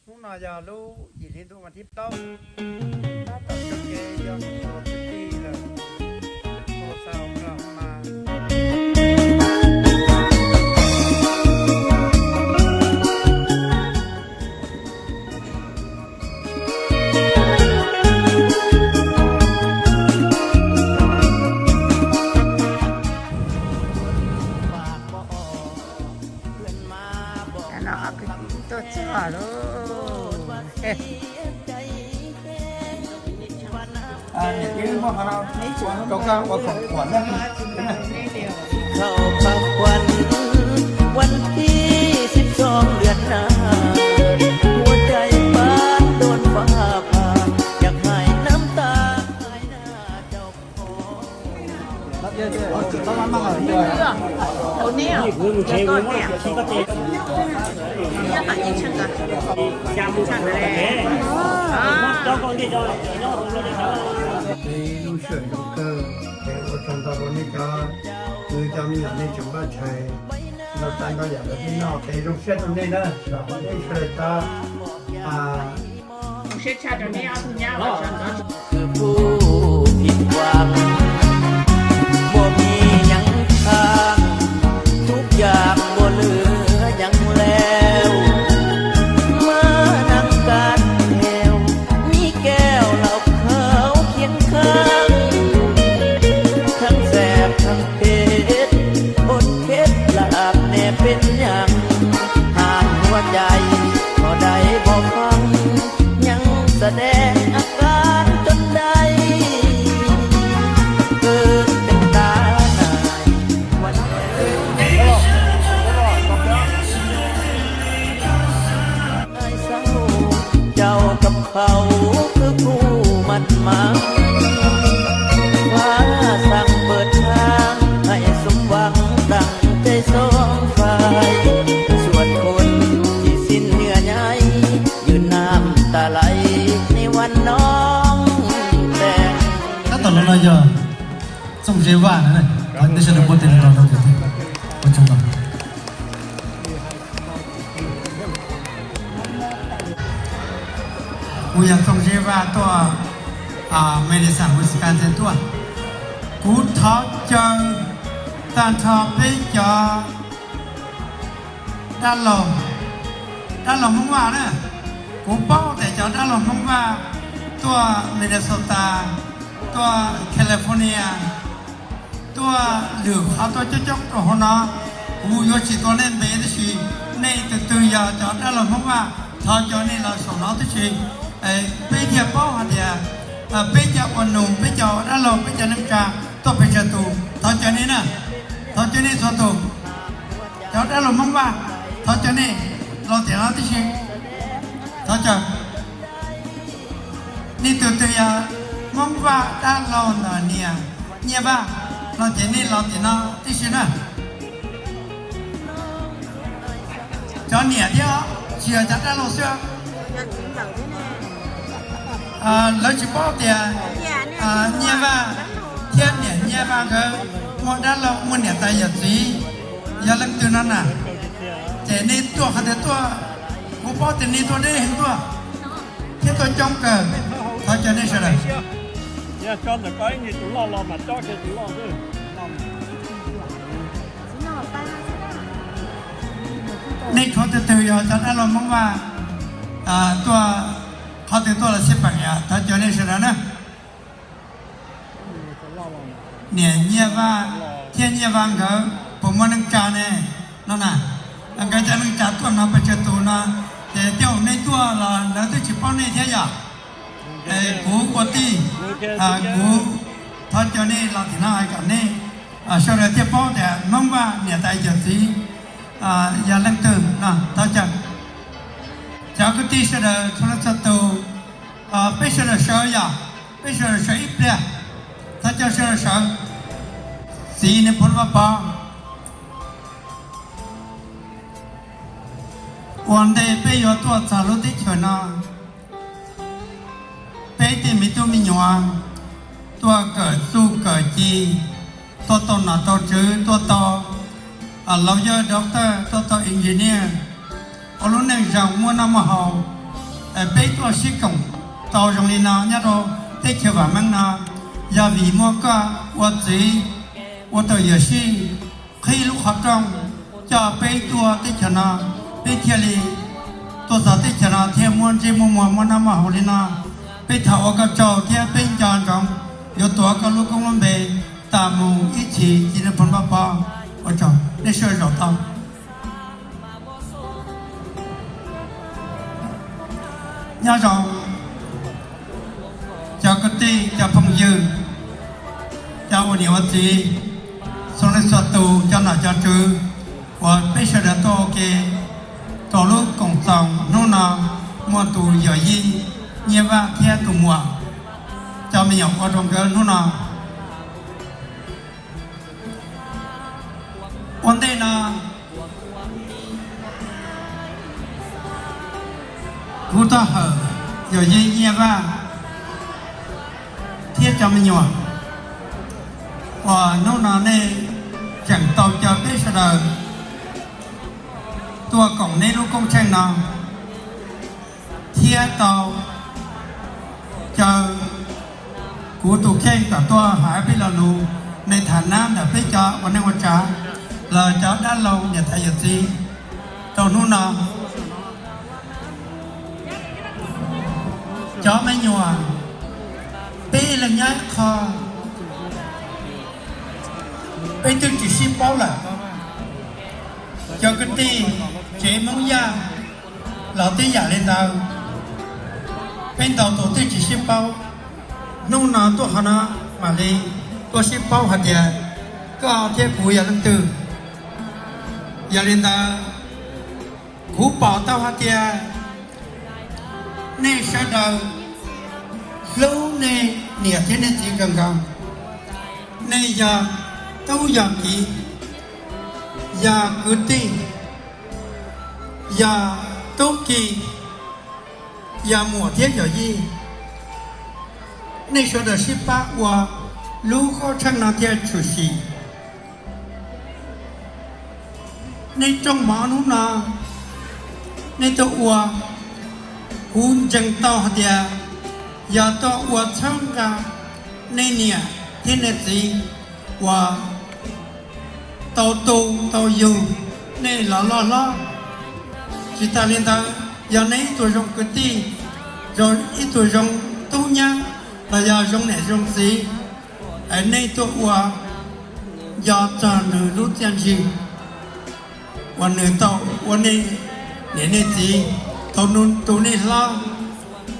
Hnub no yog lub yim hli ntuj vas thib plaub, tab tom tso kev yog tus kwv tij lawm, tus xa hauv kawg mas. Cov no ob kwv tij tuaj txog lauj. เขาพักขวัญ วันที่สิบสองเดือนห้า หัวใจปานโดนฟ้าผ่า อยากให้น้ำตาหายหน้าเจ้าของ Tus ne, tus ne, tus ne, tus ne. Peb lub sij hawm zoo kawg, peb ua tsaug ntau rau nej cov kwv cov me nyuam nej tseem npaj tshais ntau tsav ntau yam rau peb noj, peb zoo siab rau nej na, thov nej sawv daws tau คือผู้ผิดหวัง บ่มีหยังค้าง ทุกอย่างบ่เหลือหยังแล้ว มานั่งกันแถว มีแก้วเหล้าขาวเคียงข้าง ทั้งแสบทั้งเผ็ด อดเข็ดละอาบแน่เป็นหยัง ห้ามหัวใจก็ได้บ่ฟัง ยังแสดงอาการจนได้ เกินเป็นตาหน่ายวันแรก เจ้ากับเขาคือคู่หมั้นหมาย ฟ้าสั่งเปิดทางให้สมหวังดังใจสองฝ่าย ส่วนคนที่สิ้นเยื่อใย ยืนน้ำตาไหลในวันน้องแต่ง Tab tom los no yog Txooj Zeb Vaj na, thov nej sawv daws npuaj tes los rau tus ua tsaug ntau. Kuv yog Txooj Zeb Vaj tuaj, Madison, Wisconsin tuaj. Kuv thov caw tag nrho peb cov dab laug, dab laug Hmoob Vaj na. Kuv paub tias cov dab laug Hmoob Vaj tuaj Minnesota, tuaj California, tuaj lwm qhov tuaj coob coob rau hauv no. Kuv yuav tsis tuav nej npe tab sis nej tus twg yog cov dab laug Hmoob Vaj, thov caw nej los saum no tib si, peb thiaj paub hais tias peb cov ua nus, peb cov dab laug, peb cov neej tsa tuaj pes tsawg tus. Thov caw nej na, thov caw nej txhua tus. Cov dab laug Hmoob Vaj, thov caw nej los tim no tib si. Thov caw nej tus twg yog Hmoob Vaj dab laug ntawm niam Nyiaj Vaj no ces nej los tim no tib si na. Cov niam thiab, tsis yog cov dab laug xwb. Lawv tsis paub tias Nyiaj Vaj thiab niam Nyiaj Vaj nkawd muaj dab laug, muaj niam tais yawm txiv yog leej twg no na. Ces nej tuaj qhov tias tuaj, kuv paub tias nej tuaj deb heev tuaj thiab tuaj coob kawg. Thov caw nej sawv daws. Nej tshuav tus twg yog cov dab laug Hmoob Vaj tuaj, qhov twg tuaj los xij peem, thov caw nej sawv daws na. Niam Nyiaj Vaj thiab Nyiaj Vaj nkawd puas muaj neej tsa ne? No na, nkawd cov neej tsa tuaj no pes tsawg tus no, ces tej zaum nej tuaj los lawv twb tsis paub nej thiab yom. Kuv ua tij, kuv thov caw nej los tim no kom nej sawv daws thiaj paub tias Hmoob Vaj niam tais yawm txiv yog leej twg no. Thov caw cov kwv tij sawv daws txhua leej txhua tus, peb sawv daws sawv yom, peb sawv daws sawv ib pliag. Thov caw sawv daws sawv. Txiv Nais Phoo Vaj Pov, ua ntej peb yuav tuaj txog lub teb chaws no, peb tej me tub me nyuam tuaj kawm txuj kawm ci, tuaj tau nom tau tswv, tuaj tau lawyer, doctor, tuaj tau engineer, ua lub neej zoo muaj noj muaj haus, Peb tuaj sib koom tau zoo li no nyob rau teb chaws Vam Meeb no, yog vim muaj koj ua txiv, ua tau yuam sij qhib lub qhov rooj coj peb tuaj teb chaws no, peb thiaj li tuaj txog teb chaws no thiab muaj ntsej muaj muag muaj noj muaj haus li no. Peb thov ua koj tsaug thiab peb nco ntsoov yuav tuav koj lub koob lub npe tas mus ib txhis. Ci Neej Phoo Paj Pov, ua tsaug, nej sawv daws zaum tau. Nyob zoo cov kwv tij, cov phooj ywg, cov ua niam ua txiv, txhua leej txhua tus, cov nom cov tswv uas peb sawv daws tuaj ua ke rau lub koom txoos hnub no, muaj tus yawm yij Nyiaj Vaj thiab tus muam, cov me nyuam ua rau nkawd hnub no. Ua ntej no, kuv thov hawm yawm yij Nyiaj Vaj thiab cov me nyuam uas hnub no nej tseem tau caw peb sawv daws tuaj koom neb lub koob tsheej no, thiab tau caw kuv tus kheej kom tuaj hais peb lo lus, nej tham nab ntawm peb cov ua neej ua tsav los cov dab laug niam tais yawm txiv rau hnub no. Cov me nyuam, peb leeg nyob ib qho, peb twb tsis sib paub lawm. Cov kwv tij tsev Hmoob Yaj los twb yam li ntawd, peb ntau tus twb tsis sib paub. Hnub no tuaj qhov no mam li tuaj sib paub hais tias koj thiab kuv yog leej twg. Yog li ntawd, kuv pom tau hais tias nej sawv daws hlub nej niam thiab nej txiv kawg nkaus. Nej yog tub yog kiv, yog kwv tij, yog tub ki, yog muam thiab yawm yij. Nej sawv daws sib pab ua lub koob tsheej no thiaj tshwm sim. Nej rooj mov hnub no nej tuaj ua, kuv ntseeg tau hais tias yog tuaj ua txhawb nqa nej niam thiab nej txiv uas tau tu tau yug nej los loj hlob. Tsis tas li ntawd, yog nej ib tug zoo kwv tij, zoo ib tug zoo tub nyab, los yog zoo niam zoo txiv, es nej tuaj ua nco txog nws lub txiaj ntsig uas nws tau ua nej niam nej txiv, tau tu nej hlob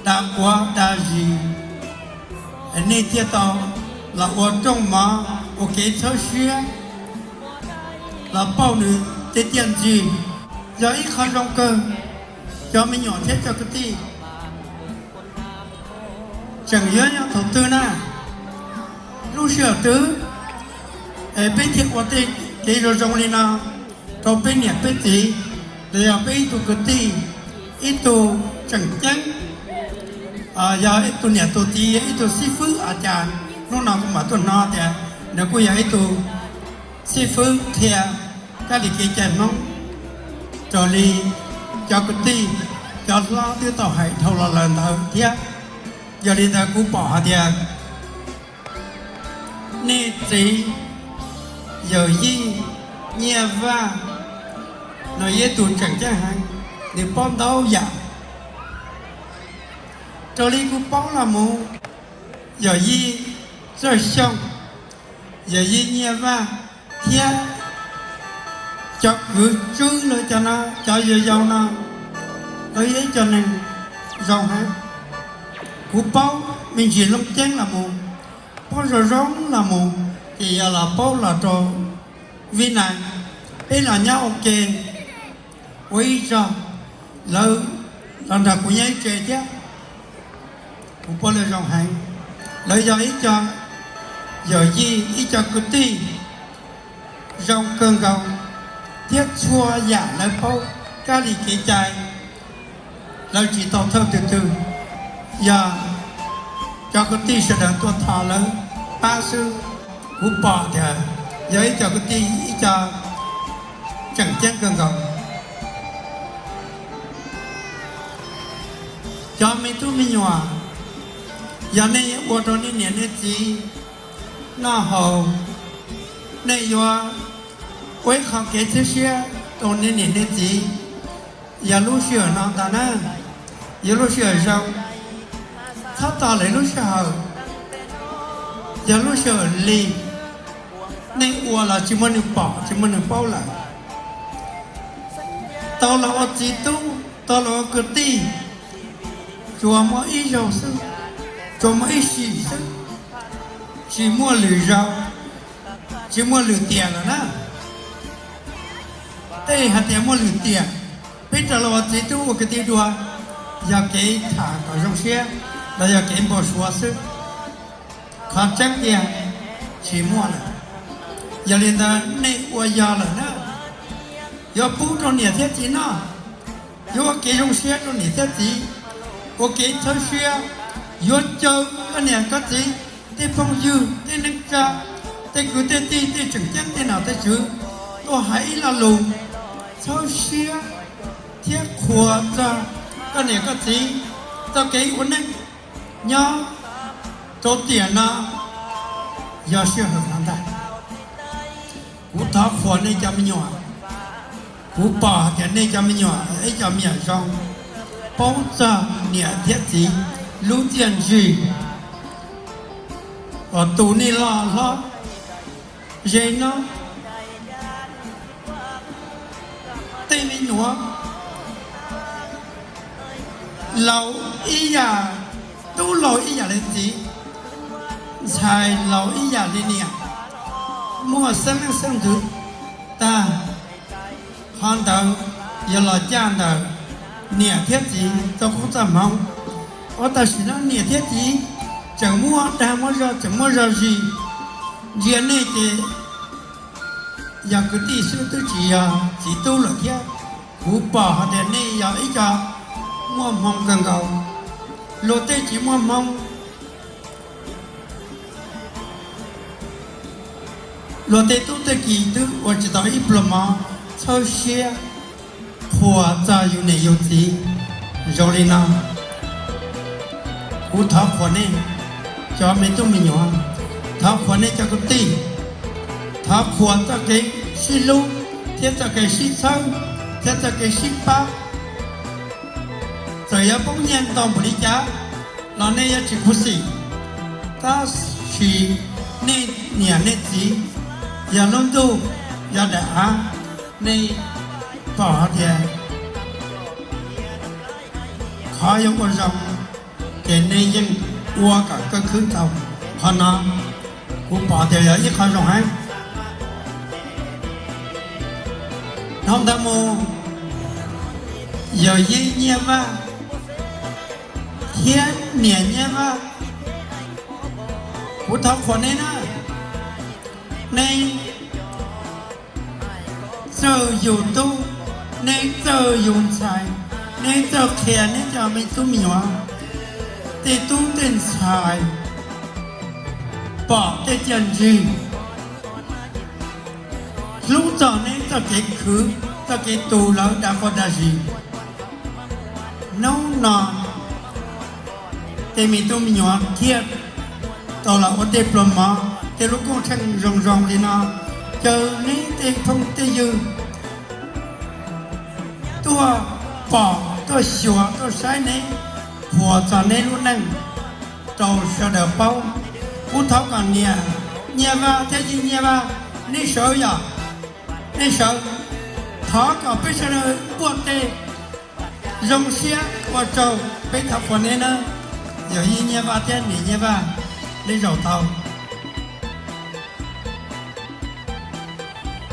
da quav da zis, nej thiaj tau los ua rooj mov ua kev txhawb siab los pauj nws tej txiaj ntsig. Yog ib qho zoo kawg, cov me nyuam thiab cov kwv tij. Tseem yuav nyob thaum twg na, lub sij hawm twg es peb thiaj ua tej kev zoo zoo li no rau peb niam peb txiv, los yog peb ib tug kwv tij, ib tug tseem ceeb, yog ib tug niam tus txiv, ib tug xib fwb. Ua cas hnub no kuv mam tuaj hnov tias nws kuj yog ib tug xib fwb qhia kab li kev cai Hmoob raws li cov kwv tij, cov hlob twb tau hais dhau los lawm ntawd thiab. Yog li ntawd kuv pom hais tias nej txiv yawm yij Nyiaj Vaj no yog ib tug tseem ceeb heev, nws paub ntau yam. Raws li kuv paub los mus, yawm yij Txawj Xyooj, yawm yij Nyiaj Vaj thiab cov kwv tij los cov no, cov yau yau no, lawv yog ib co neeg zoo heev. Kuv paub me ntsis Looj Ceeb los mus, paub zoo zoo los mus, ces yog los paub los rau Vib Nais, peb los nyob ua ke ua ib zog, lawv los nrog kuv nyob ib tsev thiab. Kuv paub lawv zoo heev, lawv yog ib co yawm yij, ib co kwv tij zoo kawg nkaus, thiab txhua yam lawv paub kab li kev cai, lawv tsis tau thawj twg twg, yog cov kwv tij sawv daws tuaj thov lawv pab xwb. Kuv pom tias yog ib co kwv tij ib co tseem ceeb kawg nkaus. Cov me tub me nyuam, yog nej ua rau nej niam nej txiv noj haus, nej yuav ua ib qho kev txhawb siab rau nej niam nej txiv. Yog lub sij hawm no ntag na, yog lub sij hawm zoo, txhob tos lawv lub sij hawm, yog lub sij hawm lig, nej ua los tsis muaj neeg pom tsis muaj neeg paub lawm. Tau los ua txiv tub, tau los ua kwv tij, tsuas muaj ib zaug xwb, tsuas muaj ib sim xwb, tsis muaj lwm zaus, tsis muaj lwm tiam lawm na. Tej hais tias muaj lwm tiam, peb rov los ua txiv tub ua kwv tij dua, yog kev tham kom zoo siab, los yog kev npau suav xwb. Qhov tseeb tiag tsis muaj lawm. Yog li ntawd nej ua yog lawm na, yuav pub rau niam thiab txiv noj, yuav ua kev zoo siab rau niam thiab txiv, ua kev txhawb siab, yuav caw koj niam koj txiv, tej phooj ywg, tej neej tsa, tej kwv tej tij, tej tseem ceeb, tej nom tej tswv tuaj hais ib lo lus txhawb siab thiab qhuas txog koj niam koj txiv txoj kev ua neej nyob rau tiam no yog sij hawm no ntag. Kuv thov qhuas nej cov me nyuam. Kuv pom hais tias nej cov me nyuam ib co me nyuam zoo, paub txog niam thiab txiv lub txiaj ntsig uas tus nej loj hlob ze no. Tej me nyuam laus ib yam, tub laus ib yam li txiv, ntxhais laus ib yam li niam, muaj xeeb leej xeeb ntxwv tag. Qhov ntawd yog los caj ntawm niam thiab txiv txoj koob txoj hmoov. Ua tam sim no niam thiab txiv tseem muaj dag muaj zog, tseem muaj zog zis, ntsia nej ces yog kwv tij xwb twb tsis yog txiv tub lawm thiab. Kuv pom hais tias nej yog ib co muaj hmoo kawg nkaus. Luag tej tsis muaj hmoo, luag tej tub tej ki twb ua tsis tau ib pluag mov txhawb siab qhuas txog yus niam yus txiv zoo li no. Kuv thov qhuas nej cov me tub me nyuam, thov qhuas nej cov kwv tij, thov qhuas txoj kev sib hlub thiab txoj kev sib txhawb thiab txoj kev sib pab. Txawm yuav poob nyiaj ntau npaum li cas los nej yuav tsis khuv xim, tab sis nej niam nej txiv yog lub ntuj, yog daim av, nej pom hais tias qhov yuav ua zoo ces nej yeej ua kom kawg khwb tau. Qhov no kuv pom tias yog ib qho zoo heev. Dhau ntawd mus, yawm yij Nyiaj Vaj thiab niam Nyiaj Vaj, kuv thov qhuas nej na. Nej txawj yug tub, nej txawj yug ntxhais, nej txawj qhia nej cov me tub me nyuam, tej tub tej ntxhais pom tej txiaj ntsig, hlub txog neb txoj kev khwv, txoj kev tu lawv dag quaj dag zis. Hnub no tej me tub me nyuam thiaj tau los ua tej pluag mov, tej lub koob tsheej zoo zoo li no, caw neb tej phooj tej ywg tuaj pom, tuaj xyuas, tuaj saib neb, qhuas txog neb lub neej rau sawv daws paub. Kuv thov kom niam Nyiaj Vaj thiab yij Nyiaj Vaj, neb sawv yom, neb sawv, thov kom peb sawv daws npuaj tes zoo siab ua tsaug, peb thov qhuas neb nawb. Yog yij Nyiaj Vaj thiab niam Nyiaj Vaj, neb zaum tau.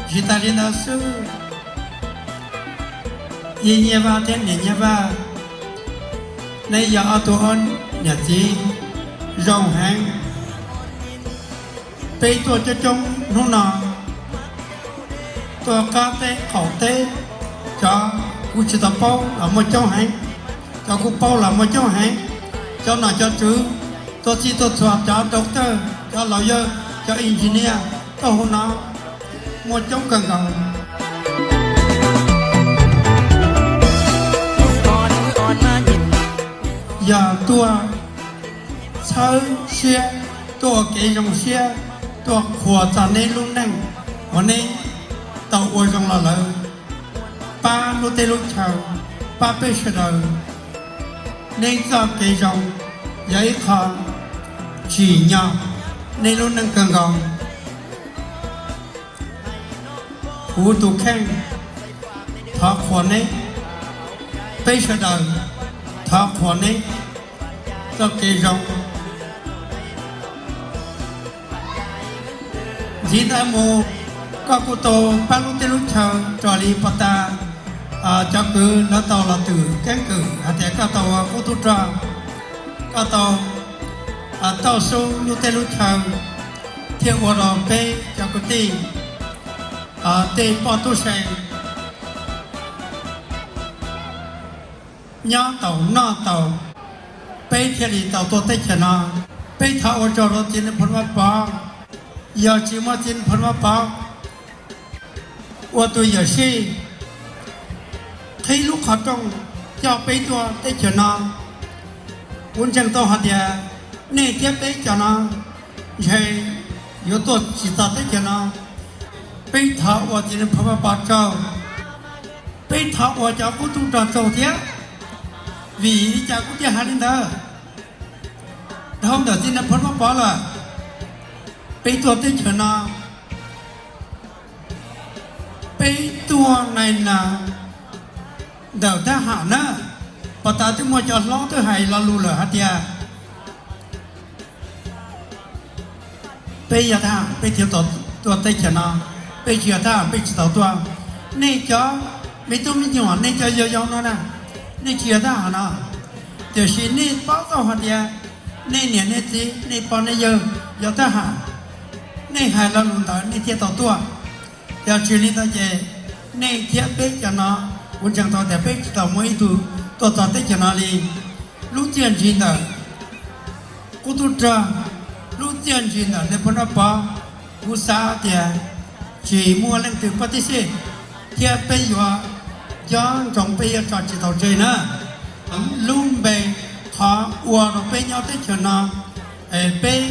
Tsis tas li ntawd xwb, yij Nyiaj Vaj thiab niam Nyiaj Vaj, neb yog ob tug niam txiv zoo heev. Peb tuaj coob coob hnub no, tuaj qab teb qaum teb, cov kuv tsis tau paub los muaj coob heev, cov kuv paub los muaj coob heev, cov nom cov tswv, tuaj txhij tuaj txhua, cov doctor, cov lawyer, cov engineer, tuaj hauv no muaj coob kawg nkaus. yog tuaj txhawb siab, tuaj ua kev zoo siab, tuaj qhuas txog neb lub neej uas neb tau ua zoo los lawm, pab lub teb lub chaw, pab peb sawv daws. Neb txoj kev zoo yog ib qho tsim nyog neb lub neej kawg nkaus. Kuv tus kheej thov qhuas neb, peb sawv daws thov qhuas neb txoj kev zoo. Ntxiv ntawd mus, koj kuj tau pab lub teb lub chaw raws li pos tas cov kwv lawv tau los twm keeb kwm hais tias koj tau ua qub tub rog, koj tau toj sub lub teb lub chaw thiab ua rau peb cov kwv tij tej poj tub se nyob taus noj taus, peb thiaj li tau tuaj teb chaws no. Peb thov ua tsaug rau txiv Nais Phoo Vaj Pov, yog tsis muaj txiv Nais Phoo Vaj Pov ua tus yawm sij qhib lub qhov rooj coj peb tuaj teb chaws no, kuv ntseeg tau hais tias nej thiab peb cov no ntshe yuav tuaj tsis txog teb chaws no. Peb thov ua txiv Nais Phoo Vaj Pov tsaug, peb thov ua cov qub tub rog tsaug thiab. Vim li cas kuv thiaj hais li ntawd? Dhau ntawm txiv Nais Phoo Vaj Pov lawm, peb tuaj teb chaws no, peb tuaj nai nas ntawm thab ham na. Pos tas twb muaj cov hlob twb hais lo lus lawm hais tias peb yog thab ham peb thiaj tuaj teb chaws no, peb tsis yog thab ham peb tsis tau tuaj. Nej cov me tub me nyuam, nej cov yau yau no na, nej tsis yog thab ham no, tiam sis nej paub tau hais tias nej niam nej txiv nej pog nej yawg yog thab ham, nej hais lo lus ntawd nej thiaj tau tuaj. Yog tsis li ntawd ces nej thiab peb cov no, kuv ntseeg tau tias peb tsis tau muaj ib tug tuaj txog teb chaws no li. Lub txiaj ntsig ntawm qub tub rog, lub txiaj ntsig ntawm Nais Phoo Vaj Pov, kuv xav tias tsis muaj leej twg pab tib si, thiab peb yuav nco ntsoov peb yuav tso tsis tau tseg na. Lub npe qhov ua rau peb nyob teb chaws no, es peb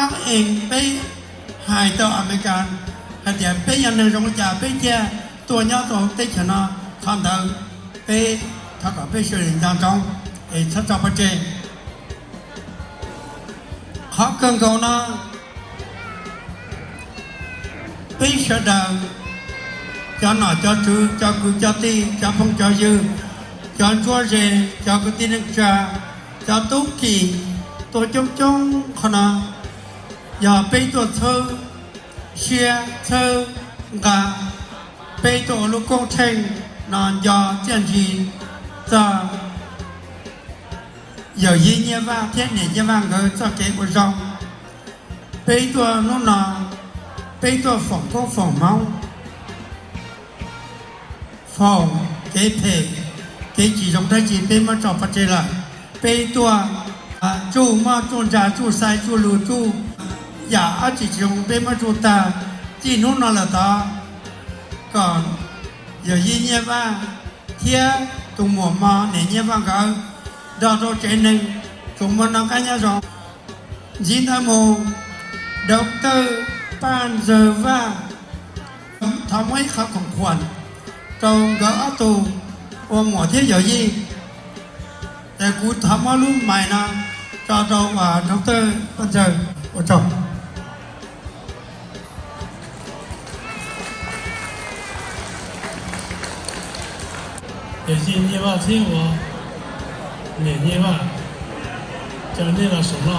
ab ees peb hais rau Amelikas hais tias peb yog neeg zoo li cas peb thiaj tuaj nyob rau teb chaws no. Qhov ntawd peb thov kom peb sawv daws nco ntsoov es txhob tso pov tseg. Qhov kawg nkaus no, peb sawv daws, cov nom cov tswv, cov kwv cov tij, cov phooj cov ywg, cov ntsuab ze, cov kwv tij neej tsa, cov tub ki tuaj coob coob qhov no, yog peb tuaj txhawb siab txhawb nqa, peb tuaj ua lub koob tsheej no nco txiaj ntsig txog yawm yij Nyiaj Vaj thiab niam Nyiaj Vaj nkawd txoj kev ua zoo. Peb tuaj hnub no, peb tuaj foom koob foom hmoov, foom kev phem, kev tsis zoo dab tsi peb muab tso pov tseg lawm. Peb tuaj tsuj mob tsuj ntsa tsuj xaiv tsuj lug tsuj yam dab tsi tsis zoo peb muab tsuj tag. Txij hnub no lawm tod kom yawm yij Nyiaj Vaj thiab tus muam mos niam Nyiaj Vaj nkawd nrog rau tsev neeg tsuas muaj noj qab nyob zoo. Ntxiv ntawd mus, Doctor Paj Ntxawg Vaj, thov muab ib qho khoom khuam rau nkawd ob tug ua muam thiab yawm yij. Es kuv thov muab lub mais no tso rau Doctor Paj Ntxawg. Ua tsaug. Yawm yij Nyiaj Vaj thiab ua niam Nyiaj Vaj, caw nej los saum no.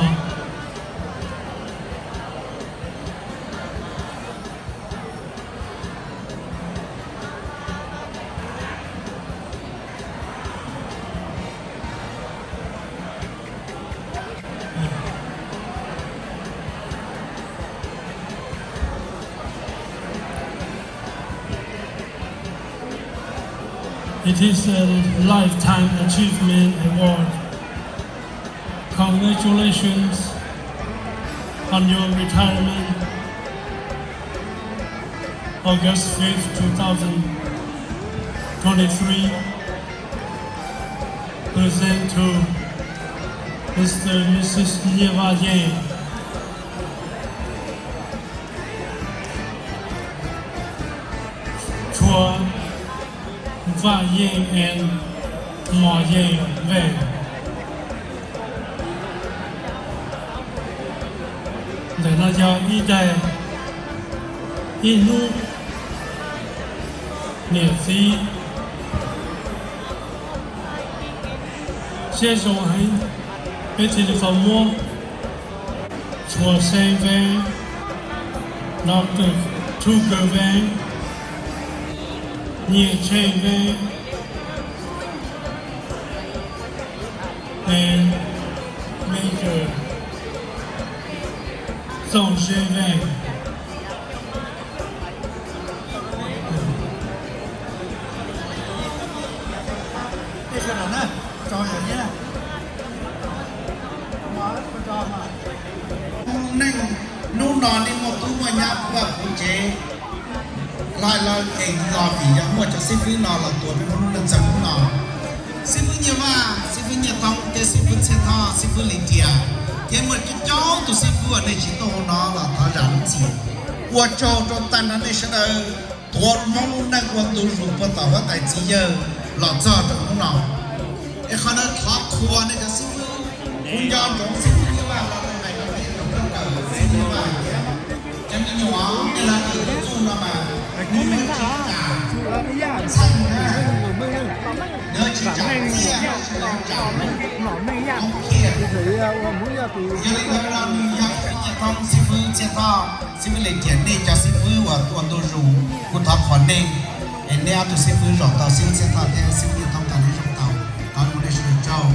It is a Lifetime Achievement Award. Congratulations on your retirement, August fifth, two thousand twenty-three. Present to Mister and Missus Nyiaj Vaj Yeej, Chua Vaj Yeej and Mos Yeej Veej. Ntawm no yog ib daim, ib hnub niam txiv siab zoo heev, peb thiaj li tau muab Tshua Xeeb Veeb, Doctor Tuger Veeb, Nyiaj Tsheej Veeb, and Major Txooj Xeeb Veej. Neej hnub no nej muaj tub muaj nyab puag kuv tsev, lawv los es los vim yog muaj cov xib fwb no los tuav peb lub neej txog hnub no. Xib fwb Nyiaj Vaj, xib fwb Nyiaj Thoob thiab xib fwb Txhiaj Thoj, xib fwb Lis Tias, thiab muaj coob coob tus xib fwb uas nej tsis tuaj hauv no los thov zam lub txim. Ua tsaug rau tag nrho nej sawv daws tuav Hmoob lub neej ua ntu zus puag tom huab tais txiv yawg los txog rau hnub no. Es qhov no thov qhuas nej cov xib fwb, kuv nco ntsoov xib fwb Nyiaj Vaj los tau hais rau peb tsoom kawm xib fwb Nyiaj Vaj tias cov me nyuam nej los tus txuj no mas nws yuav tsis tsam txheej na, nws yuav tsis tsam txiaj, nws yuav tsam hoob khiaj. Yog li ntawd los nws yog xib fwb Nyiaj Thoob, xib fwb Txhiaj Thoj, xib fwb Lis Tias, nej cov xib fwb uas ua ntu zus, kuv thov qhuas nej, es nej ob tug xib fwb zaum tau, xib fwb Txhiaj Thoj thiab xib fwb Nyiaj Thoob tau nej zaum tau, thov ua nej sawv daws tsaug.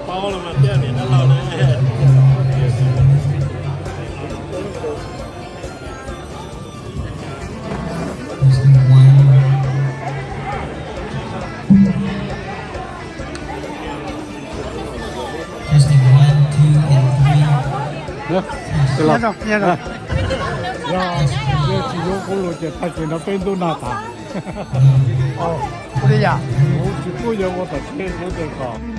Paub los mas thiaj niam dab laug na. Testing one, two, and three. Nyob zoo, nyob zoo. Yog tsis yuav kuv lus ces tag kis no peb ntuj nag tas. Ua li yam kuv tsis pub yuav ua tom tsev, kuv tias kom